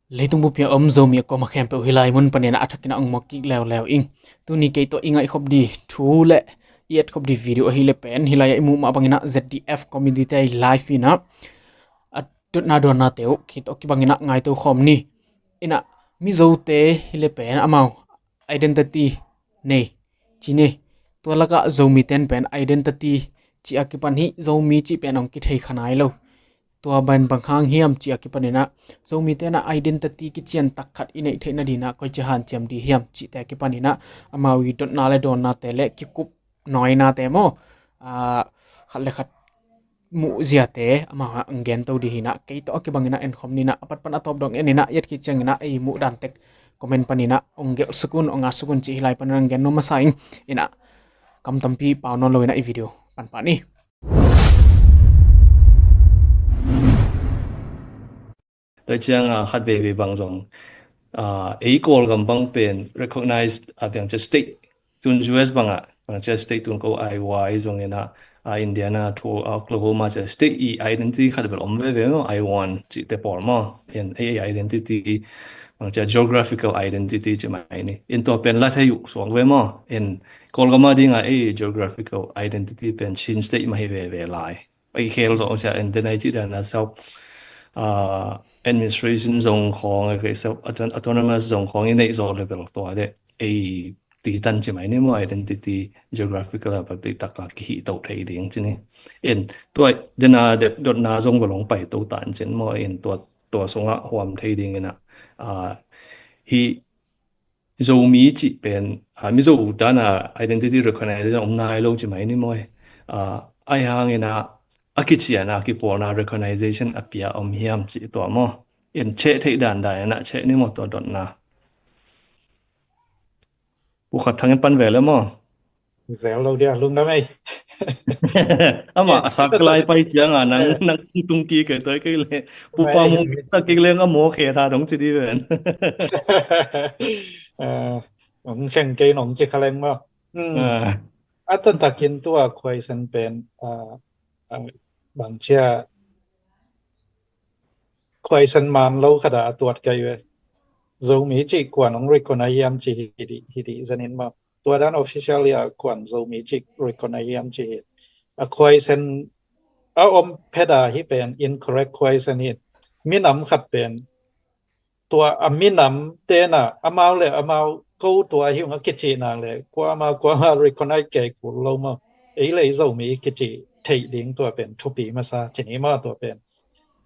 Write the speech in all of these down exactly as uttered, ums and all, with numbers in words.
Leitung bup a om Zomi a kuamah khempeuh hih lai mun panin ah a thakin ah ong muak kik leuleu ing. Tuni kei tawh i ngaihkhop ding thu le i etkhop ding video ahih leh pen hih lai ah i muh mah bangin ah Z D F community te live in ah a dotna dawnnate uh kei tawh kibangin ah ngaito khawm ni. In ah Mizote hih leh pen amau identity nei ci ni. Tua lakah Zomi ten pen identity cih a kipan hih Zomi cih pen ong kithei kha nai lo. Tua pen bang hang hiam cih a kipan in ah Zomi ten ah identity kician tak khat i neih theih nading ah koici hanciam ding hiam cihte a kipan in ah amau i dotna le dawnnate le kikup nawinate maw, ah, khat le khat muh ziate amau ah ong gen to ding hi in ah kei tawh a kibangin ah en khawm ni in ah a pat pan a tawp dong en in ah i et khit ciangin ah ei muh dan tek comment panin ah ong gelh suk un, ong at suk un cih hih lai panin ah ong gen nuam masa ing. In ah kam tampi pau nawn lo in ah i video pan pah ni. Tua ciang a khat veve bang zong a ei Kawlgam bang pen recognized a bang cia state tun U S bang a bang cia state tun ko Iowa i zong in ah a Indiana thu Oklahoma cia state i identity khat bel om veve maw, Iowan cihte pawl maw. In ei identity bang cia geographical identity ci mai ni. In tua pen la thei uh suak ve maw. In Kawlgam a ding a ei geographical identity pen Chin state mah hi veve lai. Ei khel zong sia en denai ci dan a self administration zong khawng, ei self autonomous zong khawng i neih zawh level tua de ei ti tan ci mai ni maw, identity geographical a bak ti tak a kihi to thei ding ci ni. En tua dena dotna zong va long pai to tan cin maw, en tua tua sungah huam thei ding in ah hi Zomi cih pen a Mizo dan a identity recognition om nai lo ci mai ni maw. A ai hang in ah a kician a kipawlna recognition a pia om hiam cih tua maw. En cheh theih dan dan in ah cheh ni maw tua dotna. Pu Khat Thang in pan ve le maw. Zel lo dia lungdam ei. Ama a sak lai pai ciang a nang nang tung ki ke toi ke le. Pu Pa Mung tak kik leng a mo khe tha dong ci di ven. Ong seng kei nong ci kha leng maw. A tan takin tua khuaisen pen bang cia khuaisen man lo khat a tuat kai ve. Zomi cih kuan ong recognize hiam ci hi di hi di zanin maw. Tua dan official a kuan Zomi cih recognize hiam ci hi. A khuaisen a om phet a hi pen incorrect khuaisen hi. Minam khat pen tua a minam tena amau le amau ko tua hi ung a kicihna le kuama kuama recognize kei kul lo maw. Ei le Zomi kicih theih ding tua pen thupi masa ci ni maw tua pen.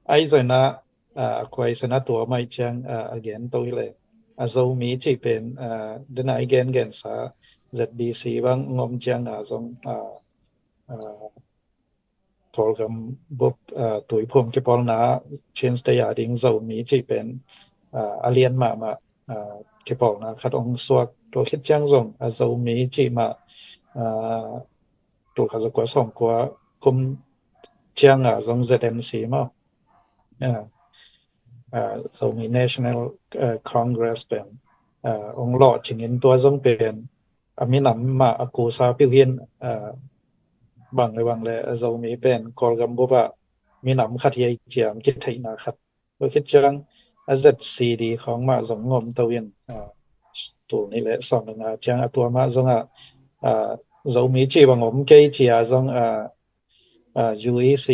Ai zoina a khuaisen a tua mai ciang a gen to hi le a Zomi cih pen dena i gen gensa Z B C bang ngom ciang a zong Kawlgam bup tuiphum kipawlna Chin State a ding Zomi cih pen a lian mahmah kipawlna khat ong suak. Tua khit ciang zong a Zomi cih mah tul khat za kua sawm kua kum ciang a zong Z N C maw, Zomi National Congress pen ong lawh cingin tua zong pen a minam mah a kusa piu hin bang le bang le a Zomi pen Kawlgam bup a minam khat hi ei ciam kitheihna khat. Tua khit ciang a Z C D khawng mah zong ngom to in tul nih le sawm le nga ciang a tua mah zong a Zomi cih bang om kei cia zong a U E C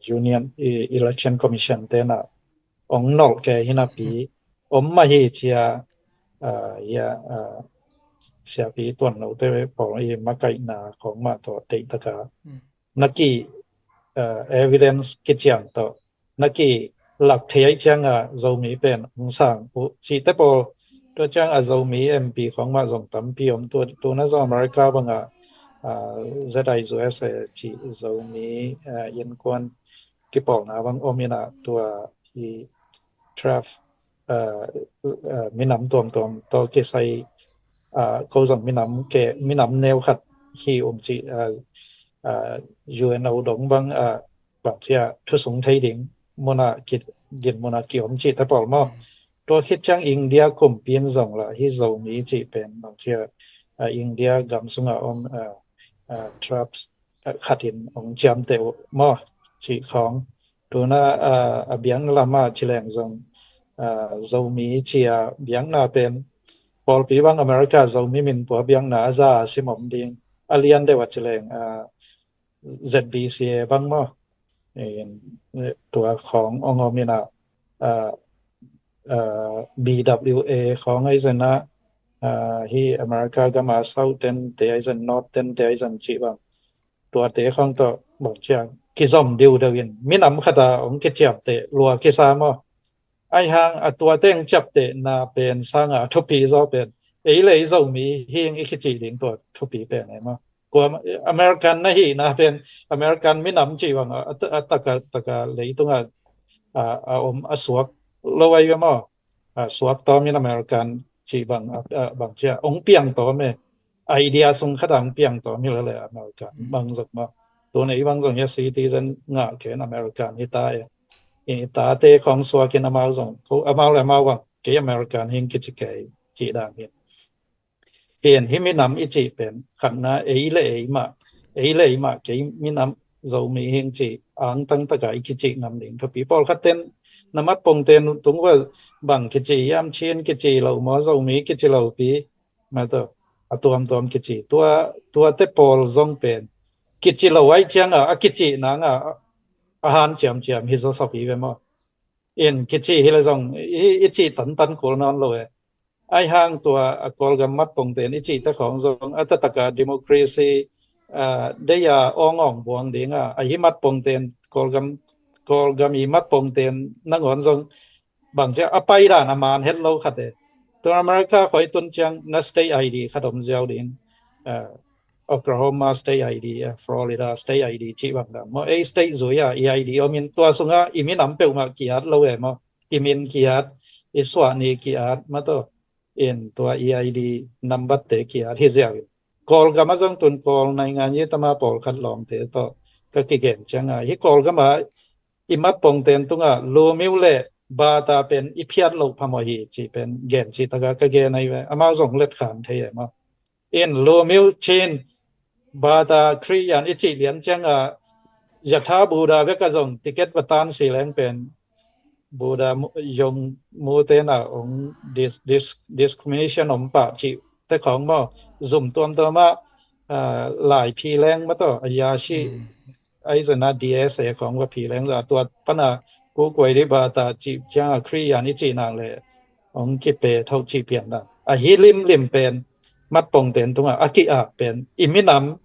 Union Election Commission tena ong nolh ke hi napi om mah hi cia hia siapi tuan lo te pawl i makaihna khawng mah tawh teihtaka naki evidence kician tawh naki lak thei ai cianga Zomi pen ong sang uh cihte pawl tua ciang a Zomi M P khawng mah zong tampi om tua tuna zong America banga Z I U S A cih Zomi innkuan kipawlna bang om ina tua i draft minam tuamtuam tawh kisai ko zong minam ke minam neu khat hi um cih U N O dong bang bang cia thusung thei ding muna ki din muna ki om cih te pawl maw. Tua khit ciang India kumpi in zong la hi Zomi cih pen bang cia India gam sunga om tribes khat in ong ciamteh uh maw cih khawng. Tuna a biakna lamah ci leng zong Zomi ci a biakna pen pawlpi bang America Zomi min pua biakna a za a sim om ding a lian deuh a ci leng Z B C A bang maw, tua khawng ong om in a, B W A khawng ahi zan a, hi America gam a South ten te ahi zan, North ten te ahi zan cih bang, tuate khawng tawh bang ciang kizom diudeu in minam khat a ong kiciamteh lua kisa maw. Ahi hang a tua teng ciaptehna pen sanga a thupi zaw pen ei le ei Zomi hing i kici ding tua thupi pen e maw. Kua American na hihna pen American minam cih bang a taka taka leitunga a om a suak lo ahi ve maw. A suak tawm in American cih bang bang cia ong piang tawm e. Idea sung khat a ong piang tawm hi lo le American bang zong maw. Tuna i bang zong hi a citizen ngah ken American hi ta e. I tate khawng suakin amau zong ko amau le amau bang kei American hing kici kei cih dang hi. Pen hi minam i cih pen khatna ei le ei mah, ei le ei mah kei minam Zomi hing cih angtang taka i kici ngam ding thupi. Pawlkhat ten na mat pongten tung ua bang kici hiam, Chin kici lo maw, Zomi kici lo pi, ma tawh a tuamtuam kici. Tua tuate pawl zong pen kici lo ahi cianga a kici nanga a han ciamciam hi zaw sawpi ve maw. In kici hi le zong i cih tantan kul nawn lo e. Ahi hang tua a Kawlgam mat pongten i cihte khawng zong a tataka democracy dei a awngawng buang dinga a hi mat pongten Kawlgam, Kawlgam i mat pongten nangawn zong bang cia a paidan a man het lo khat e. Tua America khoi tun ciang na state I D khat om ziau ding. Oklahoma state I D, Florida state I D cih bang dang maw, ei state zui a i I D om in tua sunga i minam peuhmah ki-at lo e maw. I min ki-at, i suahni ki-at ma tawh in tua i I D number te ki-at hi ziau in. Kawlgam a zong tun Kawl naingan i tama pawlkhat lawmte tawh ka kigen cianga hi Kawlgam a i mat pongten tunga lumiu le bata pen i phiat loh phamawh hi cih pen gen cih taka ka gen ahi ve. Amau zong let khan thei e maw. In lumiu Chin bata Khristian i cih lian cianga yatha Buddha veka zong ticket va tan si leng pen Buddha yong mute na ong discrimination om pah cih te khawng maw. Zum tuamtuam ah lai phi leng ma tawh a ya si ahi zana D S A khawng va phi leng za tua pana kukuai di bata cih cianga Khristian i cih nak le ong kipe tho cih pian na a hi limlim pen mat pongten tunga a ki-ak pen i minam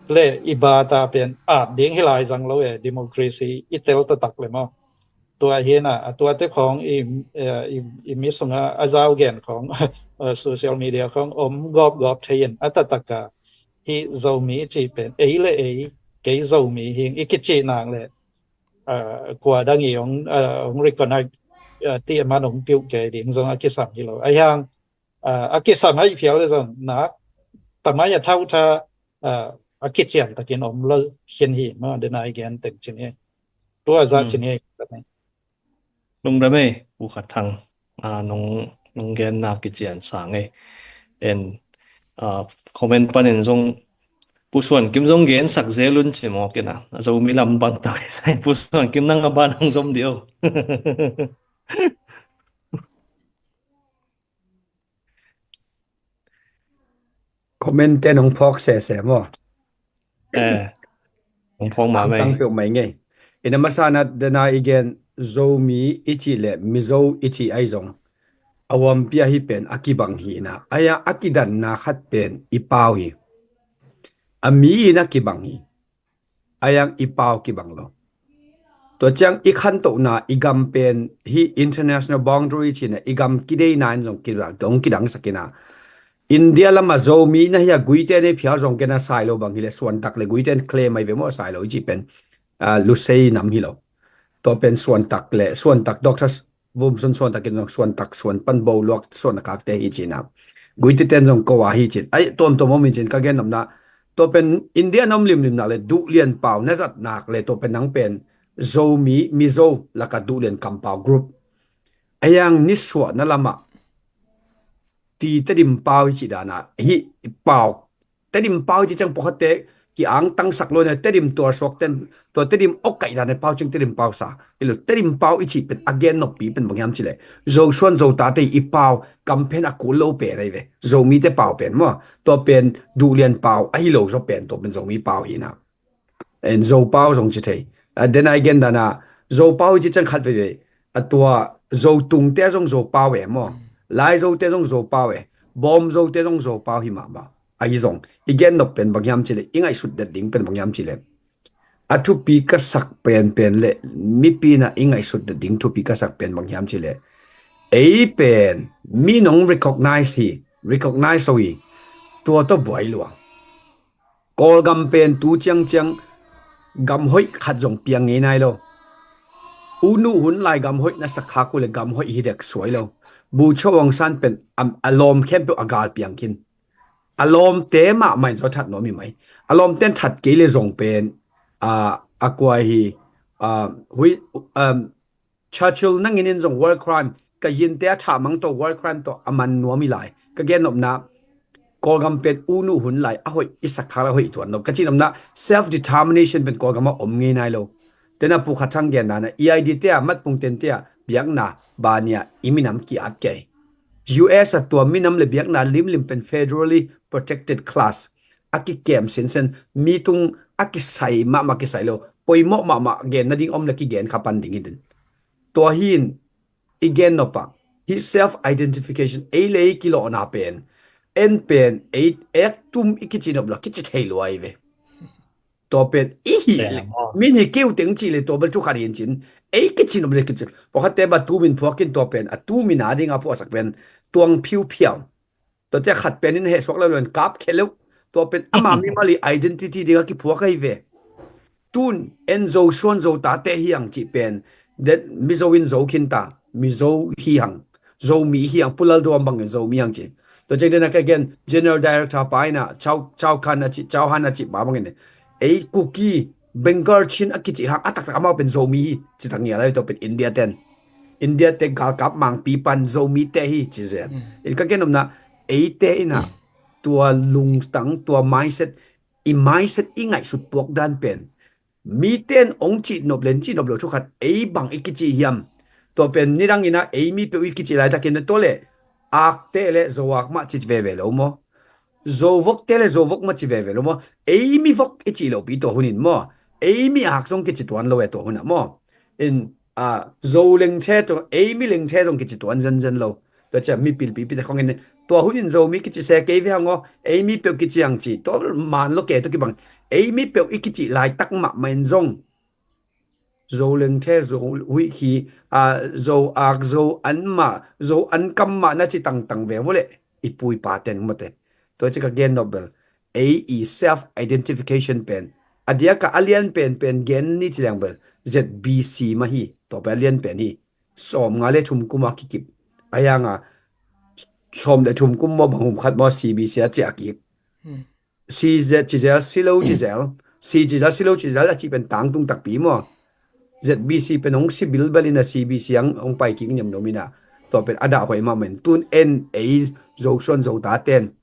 le i bata pen at ding hi lai zang lo e, democracy i tel taktak le maw. Tua hi na a tuate khawng i mi sunga a zau gen khawng social media khawng om gawpgawp thei in a tataka hi Zomi i cih pen ei le ei kei Zomi hing i kicih nak le kua dang i ong recognize ti a man ong piuh kei ding zong a kisam hi lo. Ahi hang a kisam ahi phial le zong nak tamai a thau tha a kician takin om lo khin hi maw, dena i gen teng cin hi. Tua za cin hi. Lungdam ei, U Khat Thang, nong genna kician sang ei. En comment panin zong Pu Suan Kim zong gensak zel un ci mawk in a Zomi lam bang tak sai Pu Suan Kim nang a ban hong zom dih o. Comment te nong phawk sese maw? Eh, nong phawk mahmah. Tang peuh mai ngei. Ina masana dena i gen Zomi i cih le Mizo i cih ahi zong a huampi ahi pen a kibang hi na. Ahi a kidanna khat pen i pau hi. A mi in a kibang hi. Ahi hang i pau kibang lo. Tua ciang i khantohna i gam pen hi international boundary cihna i gam kideina in zong kidang, kidang sakina. India lama Zomi na hi a Guite nei phial zong kena sai lo bang hi le Suantak le Guite in claim ai ve maw sai lo i cih pen Lusei nam hi lo. Tua pen Suantak le Suantak Doctor Vumsun Suantak in zong Suantak Suan pan bo luak Suan a kakte hi cihna. Guite ten zong ko a hi cin. Ai tuamtuam om in cin ka gen nopna. Tua pen India na om limlimna le duhlian pau na zat nak le tua pen nang pen Zomi, Mizo laka duhlian kampau group. Ahi hang nisuahna lama ti Tedim pau hi cih dana hi pau. Tedim pau hi cih ciang pawlkhatte ki-angtangsak lo na, Tedim tuar suak ten, tua Tedim awkaih dan a pau cing Tedim pau sa. Hi lo, Tedim pau i cih pen a gen noppi pen bang hiam cileh, Zosuan Zotate i pau, kamphen a kul lo pen ahi ve. Zomite pau pen maw. Tua pen duhlian pau ahi lo zaw pen, tua pen Zomi pau hi na. En Zopau zong ci thei. A, den a i gen dan a, Zopau i ci ciang khat veve. A tua Zotungte zong Zopau e maw. Lai Zote zong Zopau e. Bawm Zote zong Zopau hi mahmah. Ahi zong i gen nop pen bang hiam cileh, i ngaihsut det ding pen bang hiam cileh, a thupi ka sak penpen le mipi na i ngaihsut det ding thupi ka sak pen bang hiam cileh, ei pen mi nong recognize hi, recognize lo hi. Tua tawh buai lua. Kawlgam pen tu ciangciang gam hoih khat zong piang ngei nai lo. U Nu hun lai gam hoih na sak khak uh le gam hoih hi dek suai lo. Bogyoke Aung San pen a, a lawm khempeuh a gal piang khin. A lawmte mahmah in zaw that nuam hi mai. A lawmte in that kei le zong pen, a, a kuai hi, a, hui, um, Churchill nangin in zong war crime, ka yinte a thah mang tawh war crime tawh a man nuam hi lai. Ka gen nopna, Kawlgam pen U Nu hun lai a hoih i sak khak lai a hoih tuan lo. Ka cih nopna, self determination pen Kawlgam a om ngei nai lo. Tena Pu Kha Thang gen dan a, E I D te a, matpungten te a biakna bania i minam ki-at kei. U S a tua minam le biakna limlim pen federally protected class a kikem sinsen, mi tung a kisai mahmah kisai lo. Poimawh mahmah gen nading om le kigen kha pan ding hi den. Tua hi in i gen nop a, hih self identification, ei le ei kilawhna pen, en pen ei ek tum i kici nop lo, kici thei lua hi ve. Tua pen i hih le, min hi keu teng cih le tua bel thu khat hi in cin, ei kici nop le kici. Pawlkhatte ba tu min phuak in, tua pen a tu min a ding a phuahsak pen tuang phiuphiau. Tua ciah khat pen in hehsuak lo lo in kap khia lo. Tua pen ama mimal i identity ding a kiphuak ahi ve. Tun en Zosuan Zotate hi hang cih pen, den Mizo in zo khin ta, Mizo hi hang, Zomi hi hang, Pu Lalduam bangin Zomi hang ci. Tua ciang den a ka gen General Director pa in a, Chau, Chau Khan a ci, Chau Han a ci pa bangin, ei Kuki, Bengal, Chin a kici hang a taktak amau pen Zomi hi, ci tak ngial a, tua pen India ten. India te galkap mangpi pan Zomite hi ci zen. In ka gen nopna, eite in a, tua lungtang, tua mindset, i mindset i ngaihsut puak dan pen, mite in ong cih nop le ong cih nop lo thu khat, ei bang i kici hiam? Tua pen nidang in a ei mi peuh i kici laitakin a tua le, akte le Zoak mah ci veve lo maw? Zovokte le Zovok mah ci veve lo maw? Ei mi vok i cih lopi tua hun in maw? Ei mi ak zong kici tuan lo e tua hun ah maw? In, a, Zo lengthe tua, ei mi lengthe zong kici tuan zenzen lo. Tua ciah mipil pipi te khong in, tua hun in Zomi kici se kei ve hang aw, ei mi peuh kici hang ci, tua man lo kei tua kibang. Ei mi peuh i kici laitak mahmah in zong Zo lengthe, Zo huih khi, a, Zo ak, Zo an mah, Zo an kam mah na ci tangtang ve vua le, i pu i pa ten mawte. Tua ciah ka gen nop bel, ei i self identification pen, a diak a a lian penpen gen ni ci leng bel, Z B C mah hi, tua pen a lian pen hi. Sawm nga le thum kum a kikip. A yang a, sawm le thum kum maw bang hum khat maw C B C a ciah kik. C Z ci zel, si lo ci zel, si ci zel, si lo ci zel a cih pen tangtung takpi maw? Z B C pen hong si bilbel in a C B C ang hong pai kik niamnuam in a, tua pen a dah hoih mahmah in. Tun en ei Zosuan Zota ten,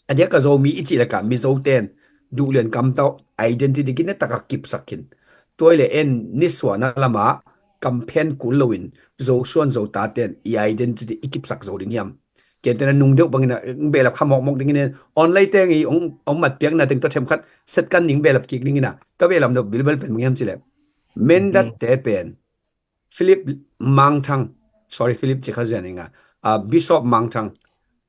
a diak a Zomi i cih lak a Mizo ten duhlian kam tawh identity kina tak a kipsak khin. Tua i le en nisuahna lam a kamphen kul lo in Zosuan Zota ten i identity i kipsak zo ding hiam? Ken ten a nung deuh bangin a, ong behlap kha mawkmawk dingin en, online teng i ong, ong matpiakna teng tua themkhat set kan ning behlap kik dingin a, ka behlap nop bilbel pen bang hiam cileh, Mindat te pen Philip Mangthang, sorry, Philip ci kha zian ing a, a, Bishop Mangthang,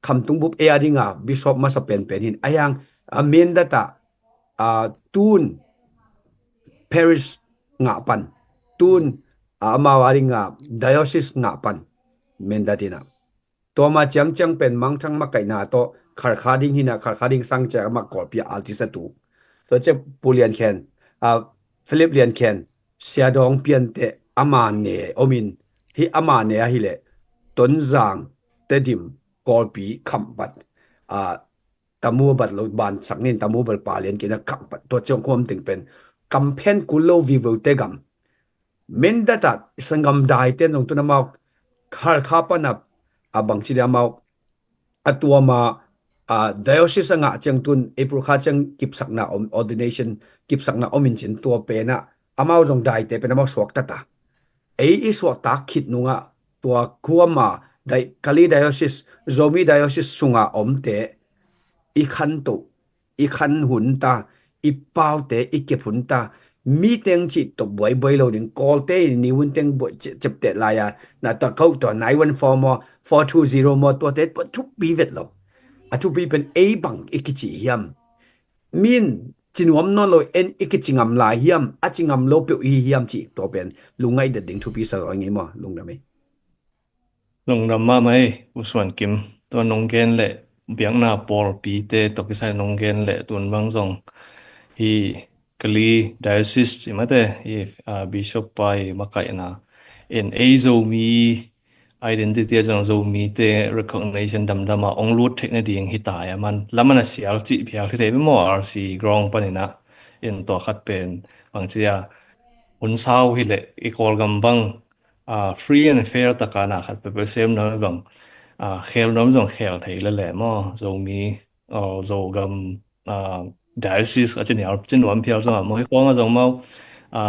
Khamtung bup ei a ding a Bishop masa penpen hin, a yang, a, Mindat ah, a, tun parish ngah pan, tun, a, amau a ding a diocese ngah pan, Mindat in a. Tua ma ciangciang pen Mangthang makaihna tawh Kharkha ding hi na, Kharkha ding sang ciang amah Kawlpi ah artist a tu. Tua ciang Pu Lian Khen, a, Philip Lian Khen, Sia Dawng Piante ama ne om in, hi ama ne ahih leh Tonzang, Tedim, Kawlpi, Khampat, a, Tamu a bat lo ban sak nin, Tamu bal pa lian kina Khampat. Tua ciang khuam ting pen kamphen kul lo vivo te gam. Mindat ah sanggam dai ten zong tun amau Kharkha pan a, a bangci dia amau a tua ma a, diocese a ngah ciang tun April kha ciang kipsakna om, ordination kipsakna om in cin tua penah amau zong daite pen amau suakta ta. Ei i suaktak khit nungah tua kuama dai, Kali diocese, Zomi diocese sunga omte i khantoh, i khan hun ta, i paute i kep hun ta, mi teng cih tawh buaibuai lo ding, Kawlte in ni hun teng buai cepteh lai a, na ta kau tua nine one four maw, four two zero maw, tuate tua thupi vet lo. A thupi pen ei bang i kici hiam? Min ci nuam nawn lo, en i kici ngam lai hiam? A ci ngam lo peuh i hi hiam cih tua pen lungngaih det ding thupi sa zaw i ngei maw? Lungdam ei. Lungdam mahmah ei, U Suan Kim. Tua nong gen leh biakna pawlpite tawh kisai nong gen leh tun bang zong hi Kali diocese ci mate hi, a, bishop pa i makaihna in ei Zomi identity a zong Zomite recognition damdam a ong lut theih nading hi ta a man laman a sial cih phial hi thei maw, R C ground panin ah. In tua khat pen bang ci a hun sau hi leh i Kawlgam bang, a, free and fair taka na khat peuhpeuh sem nuam bang, a, khel nuam zong khel thei lele maw, Zomi, a, Zogam, a, diocese a ci nial ci nuam phial zong a maw, hi khawng a zong maw, a,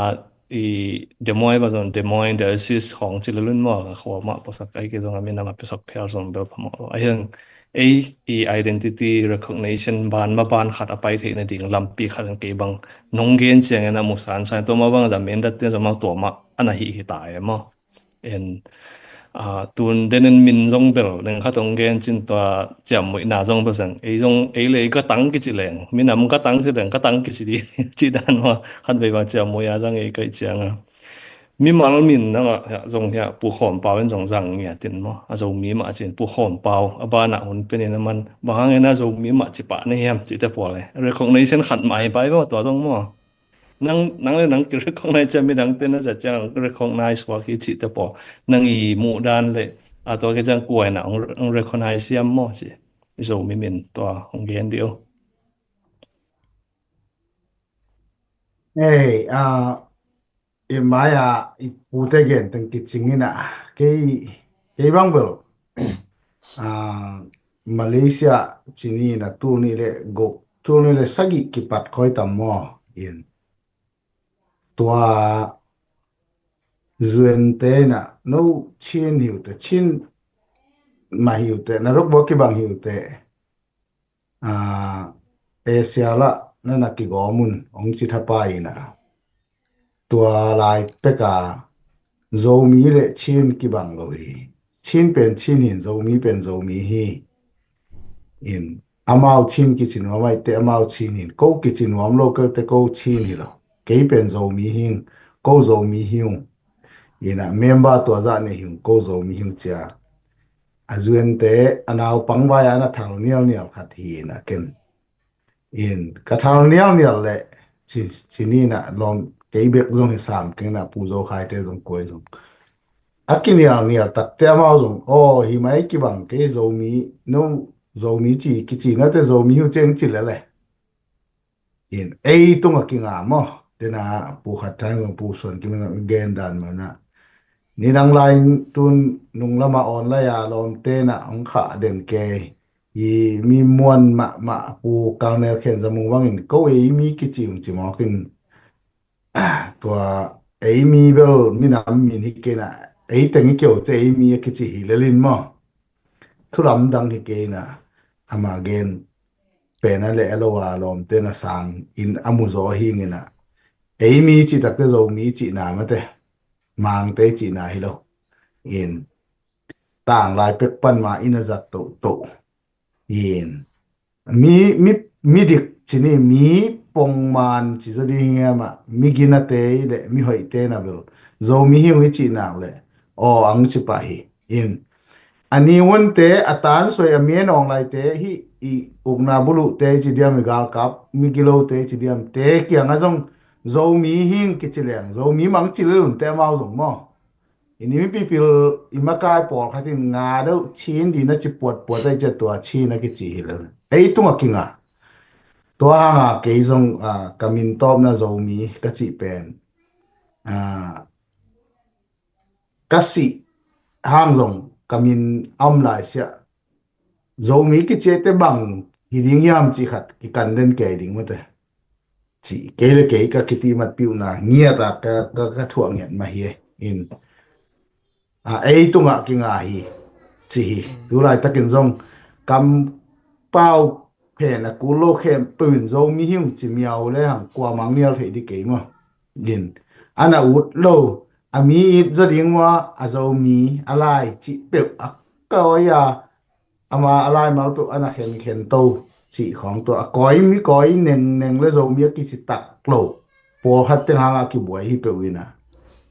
i Des Moines bang zong Des Moines diocese khawng ci lelun maw, a khua mah puasak ai kei zong a minam a puasak phial zong bel phamawh lo a hiang. Ei i identity recognition ban ma ban khat a pai theih nading lampi khat in kei bang nong gen ciangin a mu sansan tua mah bang a min dat tiang zong mah tua mah a na hi hi ta e maw. En, a, tun den in min zong bel neng khat ong gen cin tua ciammuihna zong bel zang ei zong ei le ei gatang kici leng, minam gatang ci leng gatang kici di ci dan maw, khan vei bang ciammuih a zang ei kaih ciang a. Mimal min nang a zong hiah Pu Khawm Pau in zong zang ngiat in maw, a Zomi mah cin Pu Khawm Pau a banah hun penin a man bang hangin a Zomi mah ci pah na hiam cihte pawl e. Recognition khat mah hi pai maw tua zong maw. Nang, nang le nang ki recognize ciang midangte na zat ciang recognize suak hi cihte pawl. Nang i muh dan le a tua ke ciang kuaina ong, ong recognize hiam maw ci. I Zomi min tua ong gen dih o. Ei, a, i mai a i pute gen teng kicing in a kei, kei bang bel, a, Malaysia cini na tul ni le go, tul ni le sagih kipat khoi tam maw in. Tua zuente na no Chin hiute, Chin ma hiute, na rok bo kibang hiute. A, Asia lah na na kigawm un ong ci thapa in a. Tua lai peka Zomi le Chin kibang lo hi. Chin pen Chin hin, Zomi pen Zomi hi. In amau Chin kici nuam aite amau Chin hin, ko kici nuam lo kei te ko Chin hi lo. Kei pen Zomi hing, ko Zomi hi ung. In a member tua zah ne hi ung, ko Zomi hi ung cia. A zuente a naupang vai a na thal nialnial khat hi in a ken. In ka thal nialnial le ci, cini na lawm kei bek zong hi sam keng na Pu Zo Khai te zong kuai zong. A kinialnial takte amau zong, aw, hi mai kibang kei Zomi, no Zomi ci, kici na te Zomi hi uh ciang ci lele. In ei tung a kinga maw, tena Pu Khat Thang zong Pu Suan Kim zong gen dan maw na. Nidang lai tun nung lama online a lawmte na ong khah den kei. I mi muan mahmah Pu Colonel Khen Za Mung bangin ko ei mi kici ung ci mawk in. Tua ei mi bel minam min hi kei na, ei teng i keu te ei mi a kici hi lelin maw. Thu lamdang hi kei na, ama gen pen a le a lo a lawmte na sang in a mu zaw hi ngin a. Ei mi ci takte Zomi ci na mate. Mangte ci na hi lo. In tang lai pek pan ma in a zat toh toh. In mi, mi, mi dik ci ni, mi pongman ci zaw ding hi ngam a, mi ginate le mi hoihte na bel Zomi hi ung hi ci nak le aw ang ci pah hi. In a ni hunte a tan soi a mi a nawng laite hi i ukna buluhte ci diam, i galkap mi gilote ci diam te kiang a zong Zomi hing kici leng Zomi mang ci lelunte amau zong maw. I ni mipipil i makai pawlkhat in nga deuh Chin dina ci puatpuat ai cia tua Chin a kici hi lel. Ei tung a kinga. Tua hanga kei zong, a, ka min tawpna Zomi ka cih pen. A, ka sih hang zong ka min a om lai siah. Zomi kiciate bang hi ding hiam cih khat kikan den kei ding mate. Cih kei le kei ka kitimat piuhna ngiat a ka, ka, ka thuah ngiat mah hi e. In, a, ei tungah kinga hi, ci hi. Tulaitakin zong kampau phen a kul lo khempeuh in Zomi hi ung ci miau le hang kuamang nial theih dih kei maw. In, a na ut lo, a mi it zaw ding maw, a Zomi a lai cih peuh a kawi a, ama a laimal peuh a na khenkhen to cih khawng tua a kawi mi kawi nengneng le Zomi a kici tak lo pawlkhat teng hangah a kibuai hi peuh ina,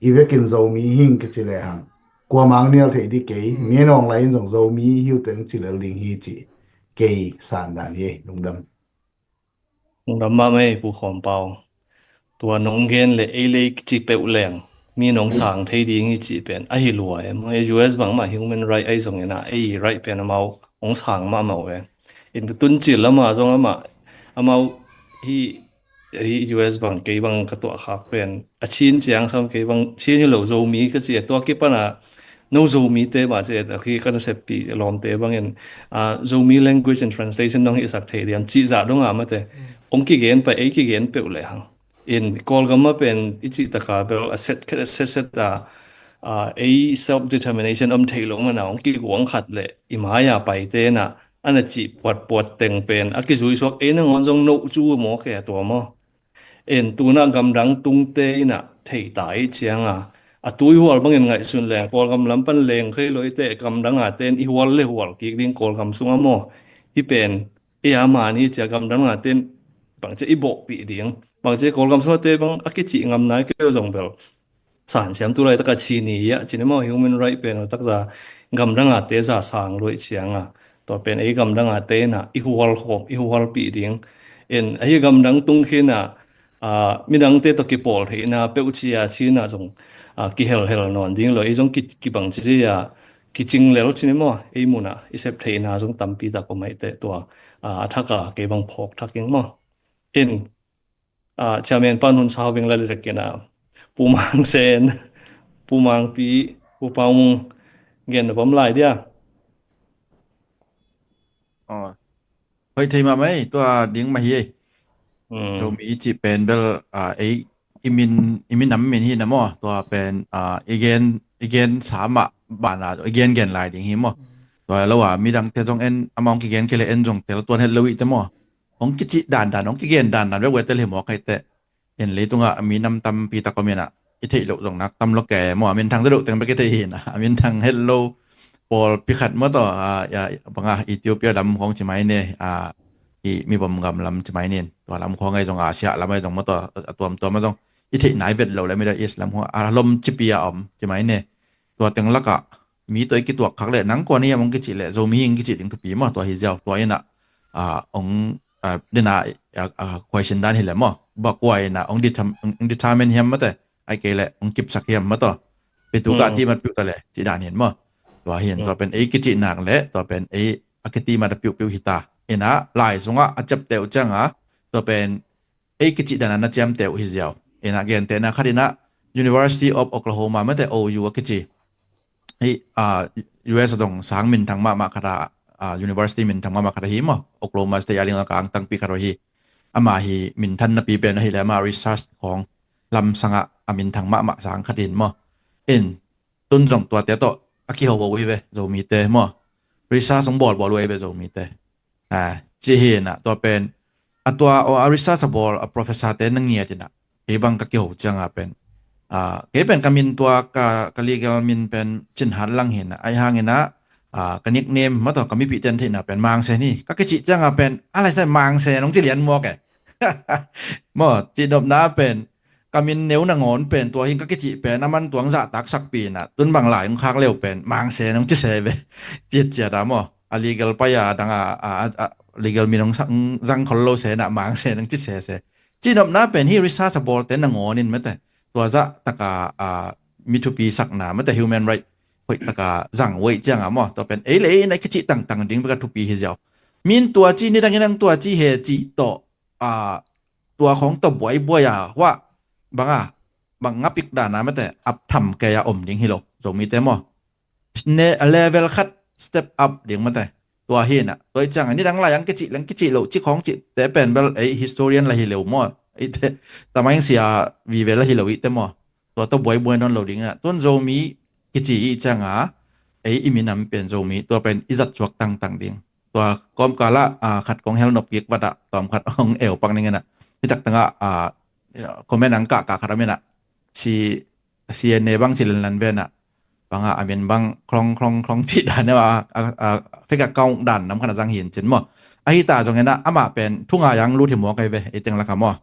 i vekin Zomi hing kici le hang kuamang nial theih dih kei, mi nawng lai in zong Zomi hi uh teng ci lel ding hi cih kei sandan hi. Lungdam. Lungdam mahmah ei Pu Khawm Pau. Tua nong gen le ei le ei kici peuh leng mi nong sang thei ding hi cih pen ahi lua e. Maw, ei U S bangmah human right ahi zongin ah ei right pen amau hong sang mahmah uh e. In tutun cil lama zong amah, amau hi, hi U S bang kei bang ka tuah khak pen a Chin ciang sam kei bang Chin hi lo Zomi ka ci a, tua kipana no Zomite mah ci a, khi kan seppi lawmte bangin, ah, Zomi language and translation dong hi sak thei diam cih zah dong a mate. Hong kigen pa ei kigen peuh le hang. In Kawlgam ah pen i cih taka bel a set khet a set set a, ah, ei self determination om thei lo mana hong kiguang khat le i mai-a paite na a na cih puatpuat teng pen a kizui suak ei nangawn zong no cu maw kei a tua maw. En tuna gamdang tungte ina thei ta i cianga a tui hual bangin ngaihsun leng Kawlgam lam pan leng khei lo i te gamdang a ten i hual le hual kik ding Kawlgam sunga maw. Hi pen ei a mani cia gamdang a ten bangcia i bawhpih ding bangcia Kawlgam sunga te bang a kicih ngam nai kei zong bel. San siam tu laitaka chini ia chini maw human right pen takza gamdang a te za sang lo i cianga tua pen ei gamdang a te na i hual khawm i hualpih ding. En ahi gamdang tung khina, ah, midangte tawh kipawl theihna peuh cia china zong, ah, kihelhel nawn ding lo ei zong ki, kibang ci dih a kicing lel chini maw ei muna i sep theihna zong tampi tak om aih teh tua, ah, a thaka kei bang phawk thaking maw. En, ah, chairman pan hun sau ving la lirek kina Pu Mang Sen, Pu Mang Pi, Pu Pau Mung gen na bam lai dia. Oh. Hoi thei mah mai tua ding mah hi ei. Zomi i cih pen bel, ah, ei i min, i minam min hi na maw tua pen, ah, i gen, i gen sa mah bana i gen gen lai ding hi maw. Tua lo a midangte zong en amah hong kigen kei le en zong tel tuan het lo i te maw. Hong kicih dandan hong kigen dandan vek vek tel hi maw kai te. En leitungah a minam tampi tak om inah i theih loh zong nak tam lo ke maw a minthang deuh teng bek i theih hi inah a minthang het lo pawl pikhat maw taw, a, a, banga Ethiopia lam khawng ci mai ne, a, i mi bom gam lam ci mai nin tua lam khawng ai zong a siah lam ai zong maw taw a tuamtuam ai zong i theih nai vet lo le Middle East lam khawng a lom cipi a om ci mai ne. Tua teng lakah mi tawh i kituak khak leh nang kua ni hiam hong kicih leh Zomi hing kicih ding thupi maw tua hi ziau tua inah, a, hong, a, dena, a, a, khuaisin dan hi leh maw ba kua inah hong ditham, hong dithamen hiam mate ai kei leh hong kipsak hiam maw taw. Pitu ka timat piuh ta leh cih dan hin maw. Tua hin tua pen ei kicih nak leh tua pen ei a kitimat a piuhpiuh hi ta. Inah lai sungah a ciapteh uh cianga tua pen ei kicih dana na ciamteh uh hi ziau. Inah gentehna khat inah University of Oklahoma mate O U a kici hi, a, U S a dong sang minthang mahmah khat a, a, university minthang mahmah khat a hi maw Oklahoma State a ding a kang tangpi khat a hi. Ama hi minthan napi pen ahi le ama research khawng lamsangah a minthang mahmah sang khat in maw. In tun zong tuate tawh a kiho uh hi ve Zomite maw. Research hong bawlbawl uh hi ve Zomite. A, ci hi inah tua pen a tua a research a bawl a professor te na ngiat inah kei bang ka kiho cianga pen, a, kei pen ka min tua ka, ka legal min pen Cin Hat Lang hi inah ai hang inah, a, ka nickname maw taw ka mipih ten theihna pen Mang Sen hi ka kicih cianga pen a lai sa Mang Sen hong ci lian maw ke. Maw cihnopna pen ka min neu nangawn pen tua hin ka kicih pen a man tuang zahtak sakpi inah tun bang lai hong khak leu pen Mang Sen hong ci se ve. Ciat ciat a maw a legal pai a dang a, a, a, a legal min hong zang khol lo se inah Mang Sen hong ci se se. Cihnopna pen hi research a bawlte nangawn in mate tua zah taka, a, mi thupi sakna mate human right hoih taka zang uh ei cianga maw tua pen ei le ei inah kicih tangtang ding bek a thupi hi ziau. Min tua ci nidang inang tua ci he cih tawh, a, tua khawng tawh buaibuai a huah banga bang ngapik dana mate ap tham kei a om ding hi lo Zomite maw. Ne a level khat step up ding mate. Tua hi na, tua i ciang a, nidang lai ang kici, lang kici lo, ci khong ci, te pen bel, ei historian la hi lo maw. Ei te, tamaing sia vive la hi lo i te maw. Tua tua buai buai non lo ding na. Tun Zomi kici i ciang a, ei i minam pen Zomi, tua pen i zat suak tangtang ding. Tua kawmkal ah, a, khat kong hel nop kik vat ah, tawm khat hong eu pak ning na. Hi tak tang ah, a, comment ang kah kah khat a min ah. Si, si ne bang si len lan ve na. Bang a, a min bang klong, klong, klong ci dan a, a, a, fake account dan nam khat a zang hin cin maw. A hi ta zong ena, amah pen, thunga yang lut hi maw kai ve, i teng laka maw.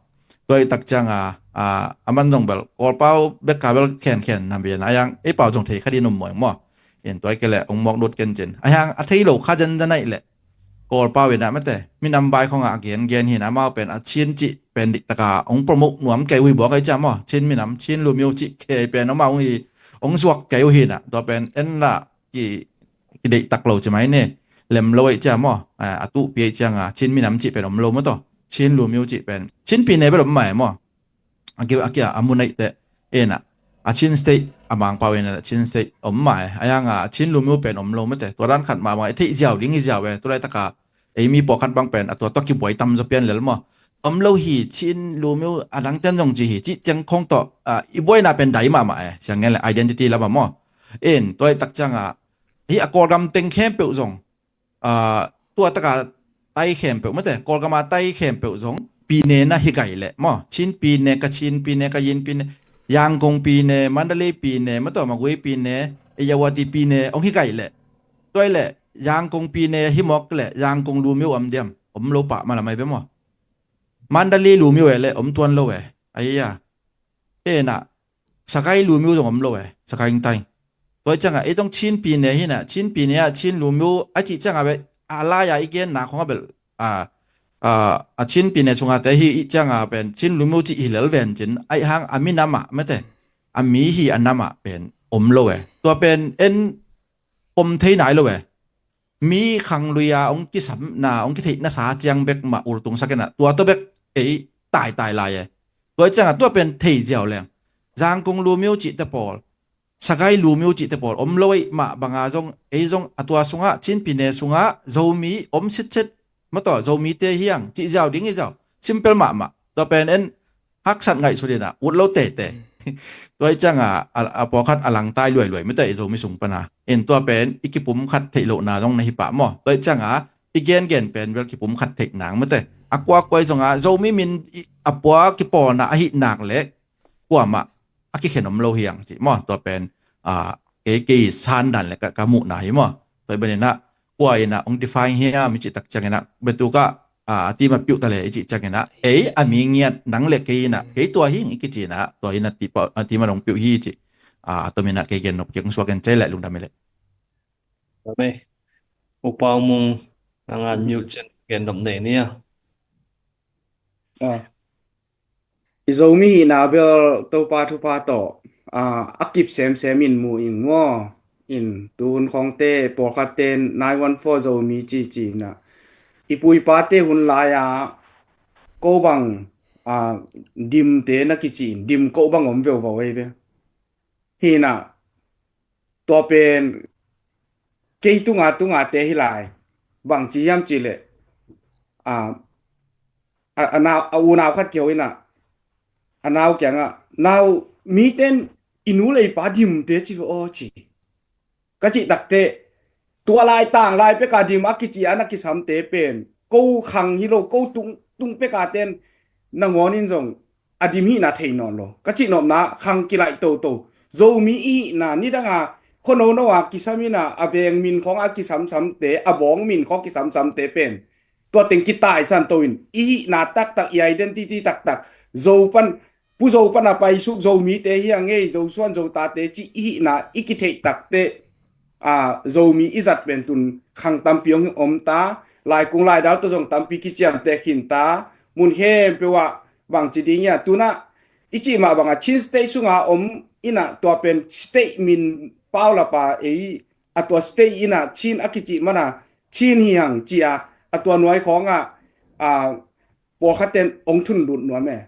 Tua i tak ciang a, a, a man zong bel, Kawlpau bek ka bel khen khen nam bian. A yang, ei pau zong thei kha di num maw maw. In tua i ke le, ong mawk lut ken cin. A yang, a thei lo kha zen zen ai le. Kawlpau in a mate, minam bai khong a gen gen hin, amau pen a Chin cih pen dik taka ong promote nuam kei uh hi buak ai cia maw. Chin minam, Chin lumyo cih kei pen amau ong i, ong zuak kei uh hin a. Tua pen en la ki, ki deih tak lo ci mai ne. Lem lo ai cia maw. A, a tu pi ai cia nga, Chin minam cih pen om lo maw to. Chin lumyo cih pen. Chin pi ne bel om mai maw. A kia, a kia, a mun ai te. Ena. A Chin State, a mangpau ena, a Chin State om mai. A yang a, a Chin lumyo pen om lo mate. Tua dan khat ma ma, e thei ziau ding i ziau e. Tua lai taka, ei mi pawlkhat bang pen, a tua tua kibuai tam zaw pian lel maw. Om lo hi, Chin lumyo, a dang ten zong ci hi, ci ciang khong to, a, i buai na pen dai ma ma e. Siang ngen le identity la ma maw. En, tua i tak ciang a, hi a Kawlgam teng khempeuh zong. A, tua taka tai khempeuh mate, Kawlgam a tai khempeuh zong, pi ne na hi gai le maw. Chin pi ne, Kachin pi ne, Kayin pi ne, Yangon pi ne, Mandalay pi ne, maw to Magway pi ne, Ayeyarwady pi ne, ong hi gai le. Tua i le, Yangon pi ne hi mawk le, Yangon lumyo om diam, om lo pah ma la mai be maw. Mandalay lumyo e le, om tuan lo e. Ai ya. Ena, Sagaing lumyo zong om lo e, Sagaing tai. Tua i ciang a, ei tong Chin pi ne hi na, Chin pi ne a, Chin lumyo, a ci ciang a be, a lai a i gen na khong a bel, a, a, a Chin pi ne sunga te hi i ciang a pen, Chin lumyo ci hi lel ven cin, ai hang a minam a, mate, a mi hi a nam a pen, om lo e. Tua pen, en, pom thei nai lo e. Mi khang lui a ong kisam na, ong kitheih na sa ciang bek ma ultung sak ena. Tua to bek ei tai tai lai e. Tua i ciang a tua pen thei ziau leng. Zangkong lumyo cih te pawl. Sagaing lumyo cih te pawl. Om lo ei ma bang a zong, ei zong a tua sunga, Chin pi ne sunga, Zomi om sit sit. Maw to, Zomi te hiang, cih ziau ding i ziau. Simple ma ma. Tua pen en, haksat ngaihsut in a, ut lo tete. Tua i ciang a, a, a pawlkhat a langtai luai luai, mate i Zomi sung pan a. In tua pen, i kipum khat theih lohna zong na hi pah maw. Tua i ciang a, i gen gen pen, bel kipum khat theih nang, mate. A kua kua i zong a, Zomi min i, a pua kipawlna a hi nak le, kua mah, a kikhen om lo hiang, ci maw. Tua pen, a, kei, kei san dan le ka, ka muhna hi maw. Tua i ban in a, kua in a, ong define hiam, i cih tak ciang in a, betu ka, a, a ti ma piuh ta le i cih ciangin ah, ei a mi ngiat nang le kei in ah, kei tua hi i kici in ah, tua in ah ti pa, a ti ma dong piuh hi ci. A, tua min ah kei gen nop kei kong suak en cei le lungdam i le. Amen. U Pau Mung, nang an mute cen gen nop nei ni a. Ah. I Zomi hihna bel Topa thupha tawh, ah, a kip semsem in mu ing maw? In tuhun khawngte, pawlkhatte nine one four Zomi cici in ah. I pu i pate hun lai-a ko bang, ah, dimte na kici in, dim ko bang om veuvo ei ve. Hi in ah, tua pen kei tunga tunga te hi lai. Bang ci hiam ci le, ah, a, a, nau, a unau khat kiho in ah, a nau kiangah, nau, miten i nu le i pa dimte ci ve aw ci. Ka cih takte, tua lai tang lai peka dim a kici a na kisamte pen, ko khang hi lo, ko tung, tung peka ten nangawn in zong a dim hihna thei nawn lo. Ka cih nopna khang kilaih toto. Zomi i hihna nidanga khuanono a kisam in ah, a veng min khawng a kisamsamte, a bawng min khawng kisamsamte pen tua teng kitaisan to in, i hihna taktak, i identity taktak, Zo pan, Pu Zo pan a paisuk Zomite hi a ngei, Zo suan Zo tate ci i hihna i kitheih takte, a, Zomi i zat pen tun khang tampi hong om ta, laikung laidal tawh zong tampi kiciamteh khin ta, mun khempeuh ah bangci ding ia, tun ah i cih mah bangah Chin State sunga om in ah tua pen state min paulap a ei a tua state in ah Chin a kicih man a Chin hi hang ci a, a tua nuai khawngah, a, pawlkhat ten hong thun lut nuam e.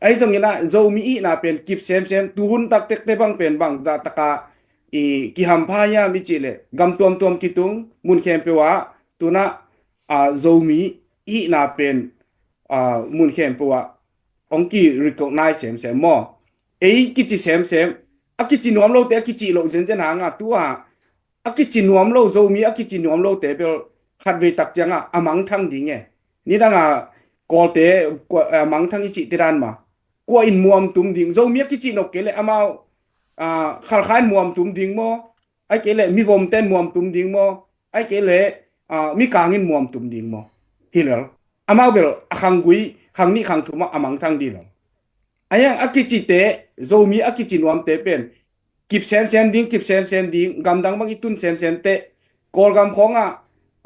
Ahi zongin ah Zomi i hihna pen kip semsem, tuhun taktekte bang pen bang zah taka i kihampha hiam i cih leh gam tuamtuam kitung, mun khempeuh ah Tuna, ah, Zomi i hihna pen, ah, mun khempeuh ah hong ki-recognize semsem maw? Ei kici semsem, a kici nuam lote a kici loh zenzen hanga tua a kici nuam lo, Zomi a kici nuam lote bel khatvei tak cianga a mangthang ding e. Nidanga Kawlte kua, a mangthang i cihte dan ma, kua in muam tum ding? Zomi a kici nop kei le amau, ah, Khalkha in muam tum ding maw? Ai kei le mivomten muam tum ding maw? Ai kei le, ah, mikangin muam tum ding maw? Hi lel. Amau bel a khanggui, khang nih khang thum ah a mangthang ding lel. Ayang a kicite, Zomi a kici nuamte pen kip semsem ding, kip semsem ding, gamdang bang i tun semsem teh, Kawlgam khawngah,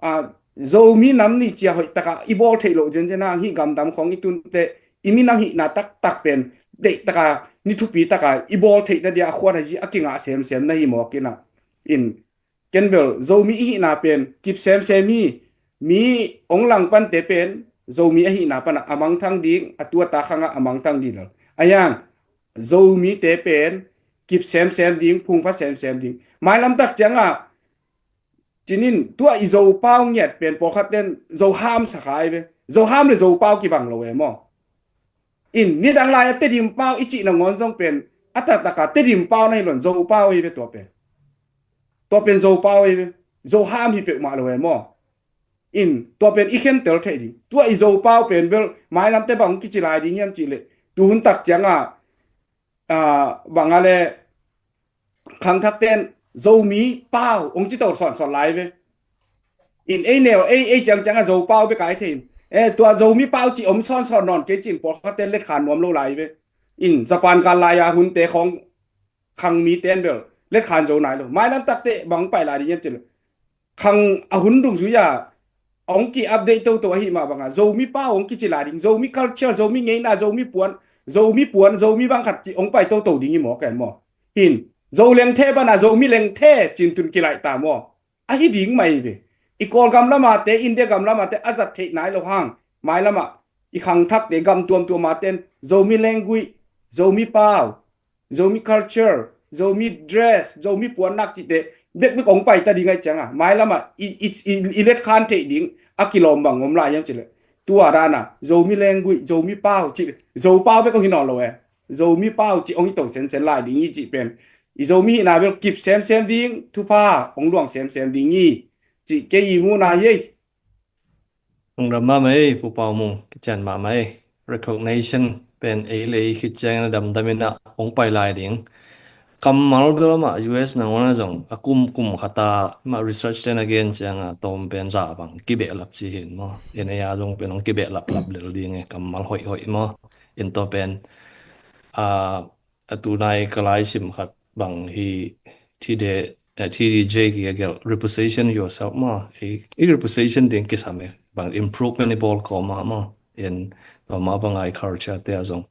ah, Zomi nam ni cia hoih takah i bawl theih loh zenzen hang, hih gamdam khawng i tun teh, i minam hihna taktak pen deih taka, ni thupi taka i bawl theihna dia a khuan a zi a kingah semsem na hi mawk inah. In, ken bel Zomi i hihna pen kip semsem hi. Mi ong langpante pen Zomi a hihna pana a mangthang ding, a tu a ta khangah a mangthang ding lel. Ayang, Zomite pen kip semsem ding, phungpha semsem ding. Mailam tak ciangah, cinin tua i Zopau ngiat pen pawlkhat ten Zoham sakha i ve. Zoham le Zopau kibang lo e maw? In, nidang lai-a Tedim pau i cih nangawn zong pen a taktaka Tedim pau na hi lon, Zopau hi ve tua pen. Tua pen Zopau hi ve. Zoham hi peuhmah lo e maw? In, tua pen i khentel theih ding. Tua i Zopau pen bel mailamte bang kici lai ding hiam cih leh, tuhun tak ciangah, ah, bangah le khangthak ten Zomi pau ong ci to sawnsawn lai ve. In, ei neu, ei, ei ciangciangah Zopau bek ai thei in. Eh, tua Zomi pau ci om sawnsawn nawn kei cin pawlkhat ten letkhan nuam lo lai ve. In, Japan gal lai-a hunte khawng khang mite an bel letkhan zo nai lo. Mailam takte bang pai lai ding hiam cin lo. Khang a hun dum zui-a ong ki-update toto ahi mah banga Zomi pau ong kici lai ding, Zomi culture, Zomi ngeina, Zomi puan, Zomi puan, Zomi bang khat ci ong pai toto ding hi maw, ken maw? Hin, Zo lengthe bana Zomi lengthe cin tun kilaih ta maw? Ahi ding mai ve. I Kawlgam lamate, India gam lamate a zat theih nai lo hang, mailamah i khangthakte, gam tuamtuamaten Zomi language, Zomi pau, Zomi culture, Zomi dress, Zomi puannak cihte bekbek ong paita ding ahi cianga mailamah i, i, i, i letkhan theih ding a kilawm bang om lai hiam cileh, tua dana Zomi language, Zomi pau cih, Zopau bek ong hi nawn lo e. Zomi pau cih ong hi to sensen lai ding hi cih pen i Zomi hihna bel kip semsem ding, thupha ong luang semsem ding hi cih kei i muhna hi ei. Lungdam mahmah ei, Pu Pau Mung, kician mahmah ei. Recognition pen ei le ei khit ciangin a damdam inah hong pai lai ding. Kammal bel amah U S nangawn ah zong a kum, kum khata mah research ten a gen ciangah tawm pen za bang kibehlap ci hin maw? En ei a zong pen hong kibehlap lap lel ding e, kammal hoih hoih maw? In tua pen, ah, a tunai ka laisim khat bang hi, T D, eh, T D J ki a gelh, reposition yourself maw. I, i reposition ding kisam e, bang improvement i bawl kawma maw. In tua mah banga i culture te a zong,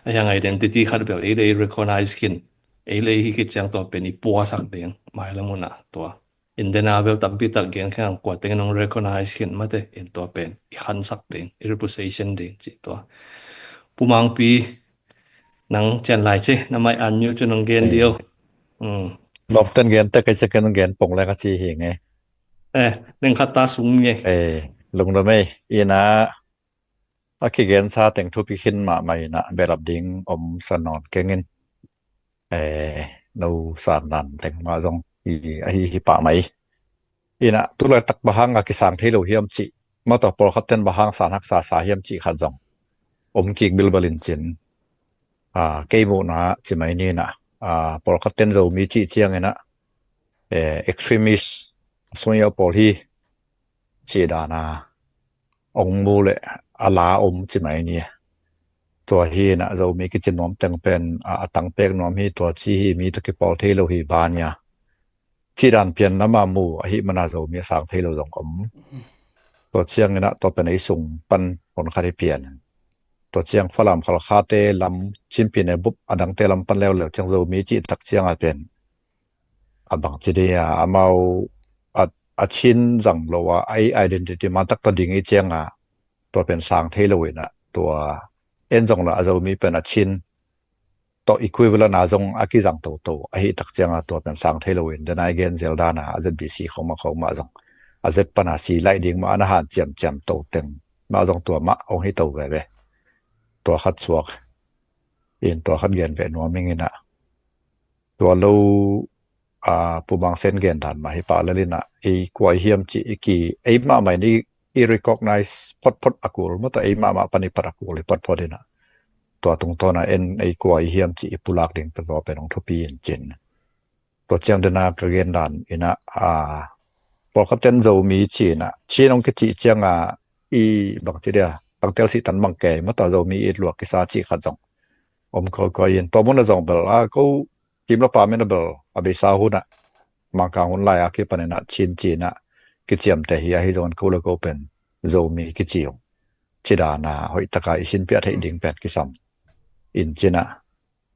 a hiang identity khat bel ei le ei recognize khin, ei le ei hi khit ciang tua pen i puasak ding mailam unah tua. In dena bel tampi tak gen khan kua tengin hong recognize khin mate, in tua pen i khansak ding, i reposition ding cih tua. Pu Mangpi, nang cian lai ci, na mai an nyu cu nong gen dio. Lawmten gen tek ei, ciakin nong gen pong leng a ci hi nge. Eh, neng khat ta sung nge. Eh, lungdam ei, ina a kigensa teng thupi khin mahmah inah behlap ding om sa nawn kengin. Eh, no san dan teng mah zong i, ahi hi pah mai. Inah tulaitak bang hanga kisang thei lo hiam cih, mataw pawlkhat ten bang hang san haksa sa hiam cih khat zong om kik bilbal in cin. Ah, kei muhna ci mai ni inah, ah, pawlkhat ten Zomi cih ciang inah, eh, extremist, a sung i a pawl hi cih dana ong mu le a la om ci mai ni. Tua hi inah Zomi kici nuam teng pen a, a tang pek nuam hi, tua ci hi, mi tawh kipawl thei lo hi, bania cih dan pian nama mu ahi mana Zomi a sang thei lo zong om. Tua ciang inah tua pen ei sung pan hon khat hi pian. Tua ciang Falam Khalkhate lam, Chinpi ne bup a dangte lam pan leuleu ciang Zomi cih tak cianga pen a bang ci dia, amau a, a Chin zang lo a, ei identity man tak tawh ding i cianga tua pen sang thei lo inah, tua en zong lo a Zomi pen a Chin tawh equivalent a zong a kizang toto ahi tak cianga tua pen sang thei lo in, dena i gen zel dana a Z B C khoma khoma zong a zet pana si laih ding mah ana hanciam ciamto teng mah zong tua mah hong hi to veve. Tua khat suak in tua khat gen veh nuam ing inah, tua lo a Pu Mang Sen gen dan mah hi pah lel inah, ei kua i hiam cih i ki, ei mahmah in i, i recognize photphot a kul mah tawh, ei mahmah pan i pat a kul hi photphot inah, tua tungtawn a en ei kua i hiam cih i pulak ding tua pen hong thupi in cin. Tua ciang dena ka gen dan inah, a, pawlkhat ten Zomi ci inah, Chin hong kicih cianga i bangci dia tangtel sih tan bang kei mah tawh Zomi it lua kisa cih khat zong om kawikawi in, tua mun a zong bel a ko kim la pa min a bel a beisa hunah Mangkang hun lai a kipan inah Chin ci inah kiciamteh hi ahi zongin ko le ko pen Zomi kici uh. Ci dana hoih taka i sinpiah theih ding pen kisam in cinah,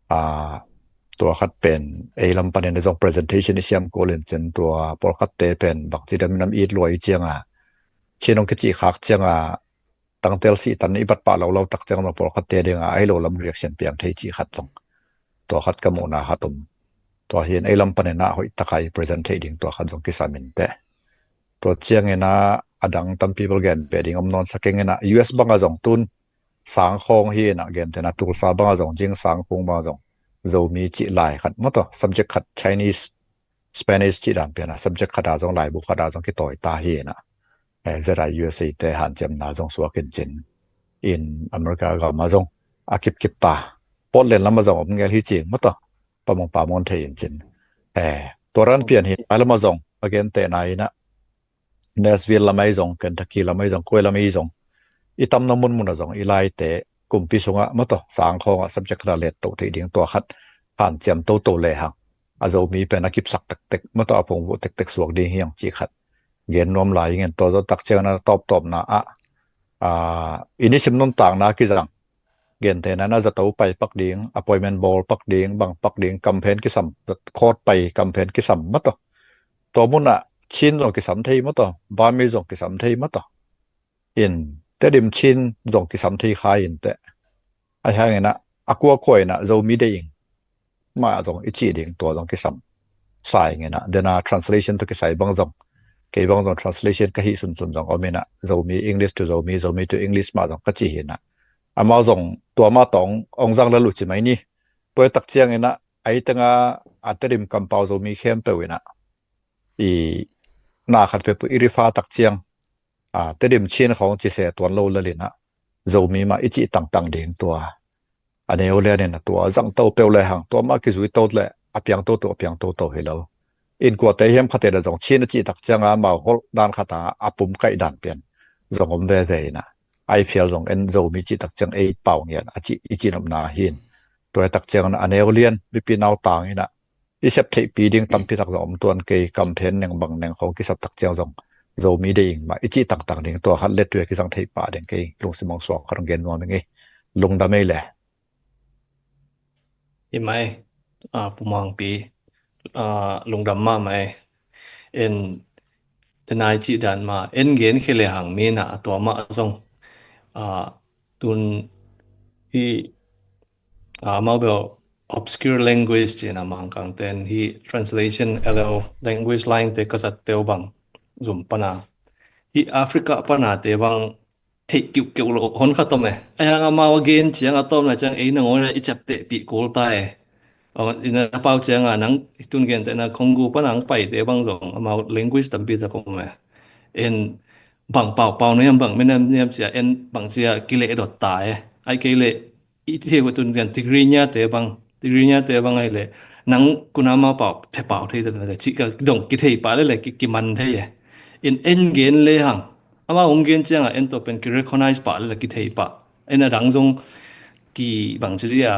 a, tua khat pen ei lam panin a zong presentation i siam kul in cin, tua pawlkhatte pen bangci dia minam it lua i cianga Chin hong kicih khak cianga tangtel sih tan i bat pah lo lo tak ciang zong pawlkhatte dinga ahi lo lam reaction piang thei cih khat zong tua khat ka muhna khat om. Tua hi in ei lam panin ah hoih taka i present thei ding tua khat zong kisam in teh. Tua ciangin ah a dang tampi bel gen peh ding om nawn sak ing inah, U S banga zong tun Sangkhong hi inah, gentehna Tulsa banga zong, Jing Sangkhong banga zong Zomi cih lai khat maw tawh, subject khat Chinese, Spanish cih dan pian a subject khat a zong, laibu khat a zong kitawi ta hi inah, eh, Z I U S A te hanciamna zong suak in cin, in America gam a zong a kipkip ta, Portland lam a zong om ngel hi cing maw tawh, pamong pamong thei in cin. Eh, tua ran pian hi, a lam a zong a gentehna inah Nashville lam ahi zong, Kentucky lam ahi zong, koi lam ahi zong, i tamna munmun a zong i laite kumpi sungah maw tawh, Sangkhong ah subject khat a let to thei ding tua khat hanciam toto lehang, a Zomi pen a kipsak tektek maw tawh, a phungvuh tektek suak ding hiang cih khat gen nuam lai ing in, tua zawh tak ciangin a tawptawpna ah, a, i nisim nuntakna kizang, gentehna na zato pai pak ding, appointment bawl pak ding, bang pak ding, campaign kisam, court pai campaign kisam maw tawh. Tua munah Chin zong kisam thei maw tawh, Burmese zong kisam thei maw tawh. In Tedim Chin zong kisam thei kha in teh. Ahi hang inah a kuakua inah Zomi deih ing mah zong i cih ding tua zong kisam sa ing inah, dena translation tawh kisai bang zong, kei bang zong translation ka hih sunsun zong om inah, Zomi English to Zomi, Zomi to English mah zong ka ci hi inah, amau zong tua mah tawh ong zang lel uh ci mai ni. Tua i tak ciang inah, a i tenga a Tedim kampau Zomi khempeuh inah i na khat peuhpeuh i rifa tak ciang, a, Tedim Chin khawng ci se tuan lo lel inah, Zomi mah i cih tangtang ding tua a neu lian inah tua zang to peuh lehang, tua mah kizui to leh a piang toto, a piang toto hi lo. In kuate hiam khate le zong Chin a cih tak cianga mau holh dan khat a a pum kaih dan pian zong om veve inah, ai phial zong en Zomi cih tak ciang ei pau ngiat a cih i cihnopna hi in. Tua i tak ciangin a neu lian mipi nau tang inah i sep theihpi ding tampi tak zong om tuan kei, campaign neng bang neng khawng kisap tak ciang zong Zomi deih ing mah i cih tangtang ding tua khat letui a kizang theih pah ding kei lungsim hong suak khat hong gen nuam ing ei. Lungdam ei le. Hi mai, a, Pu Mangpi, a, lungdam mahmah ei. En, tenai cih dan mah en gen khia lehang mi inah a tua mah zong, a, tun hi, a, amau bel obscure language ci inah, Mangkang ten hi translation L L language line te ka zat teu bang zum pana hi Africa pana te bang theih kiuhkeuh lo hon khat om e. Ahi hang amau a gen ciang a tawpna ciang ei nangawn i ciaptehpih kul ta e. Aw, i na pau cianga nang i tun gentehna Congo pana hong paite bang zong amau language tampi tak om e. En bang paupau na hiam, bang minam niam cia en bang cia kileh dot ta e. Ai kei leh i thei uh tun ciang Tigrinya te bang, Tigrinya te bang ahih leh nang kunama pau thei pau thei te na cih ka dong kithei pah leh leh ki, kiman thei e. In en gen lehang amau hong gen cianga en tua pen ki recognize pah leh leh kithei pah. En a dang zong ki bang ci dia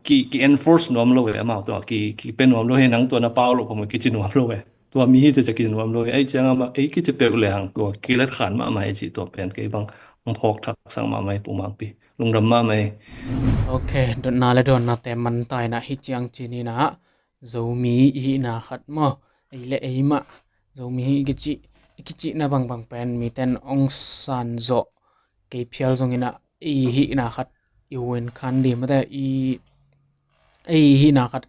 ki, ki enforce nuam lo e, amau tua ki, ki pe nuam lo e, nang tua na pau lo phamawh kici nuam lo e. Tua mi hi te cia kici nuam lo e. Ei cianga mah ei kici peuh lehang tua kilet khan mahmah hi cih tua pen kei bang hong phawk thak sang mahmah hi Pu Mangpi. Lungdam mahmah hi. Ok, dotna le dawnna te man ta inah hi ciang ci ni inah, Zomi i hihna khat maw, ei le ei mah Zomi hi i kicih, i kicihna bangbang pen miten ong san zawh kei phial zong inah, ei hihna khat i huan khan di mate, i, ei hihna khat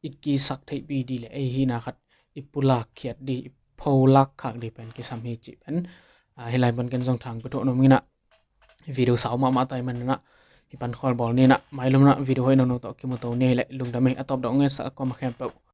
i kisak theihpi di le ei hihna khat i pulak khiat di, i ko lak khak ding pen kisam hi cih pen, ah, hih lai pan ken zong thang pia thei nuam ing a, video sau mahmah tai man a, hih pan khawl bawl ni a, mailam a video hoih nono tawh kimu to ni leh lungdam ei. A tawp dong ngetsak a kuamah khempeuh